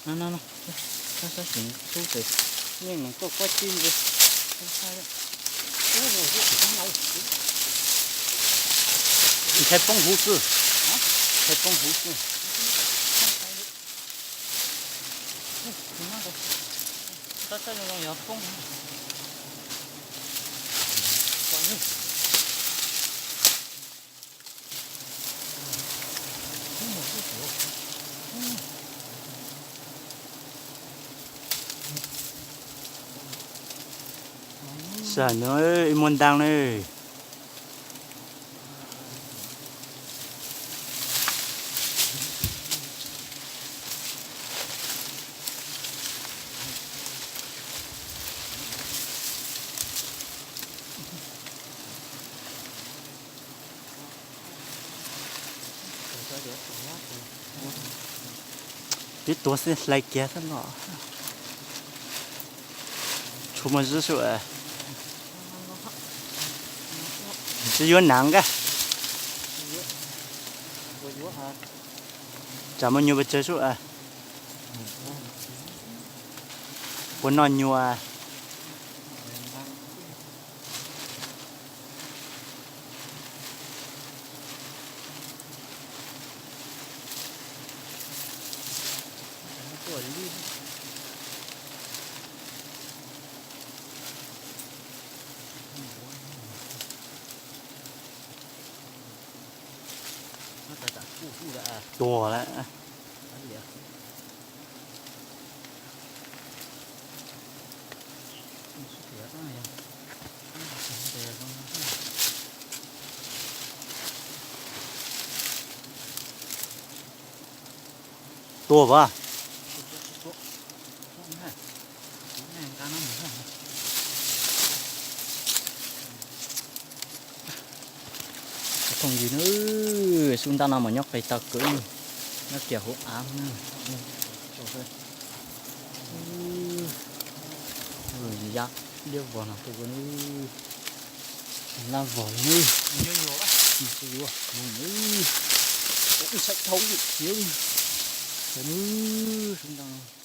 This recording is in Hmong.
No, no, no. Xab xab xim tub ces yeej mus kuaj kuaj cib nti. Ntshai poob huv xwb. Ntshai poob huv xwb. Xab xab zoo zoo yuav poob. Sawm no ib muaj ntaag ne. Twb tuag xwb hlais kiag xwb no. Tshuav muaj zib sub. Tsis yuav naav nkaaj. Tsam muaj nyuag pes tsawg sub. Puas noj nyuag. Tuag lawm. Tuag as. Thooj yig na, sub ntaj no mas nyob qis tau kawg, nyob kiag hauv av na. Yaj liab vog no tus na, lab vog li na. Ntshai dhau li thiab li. Sawv na, sub ntaj no.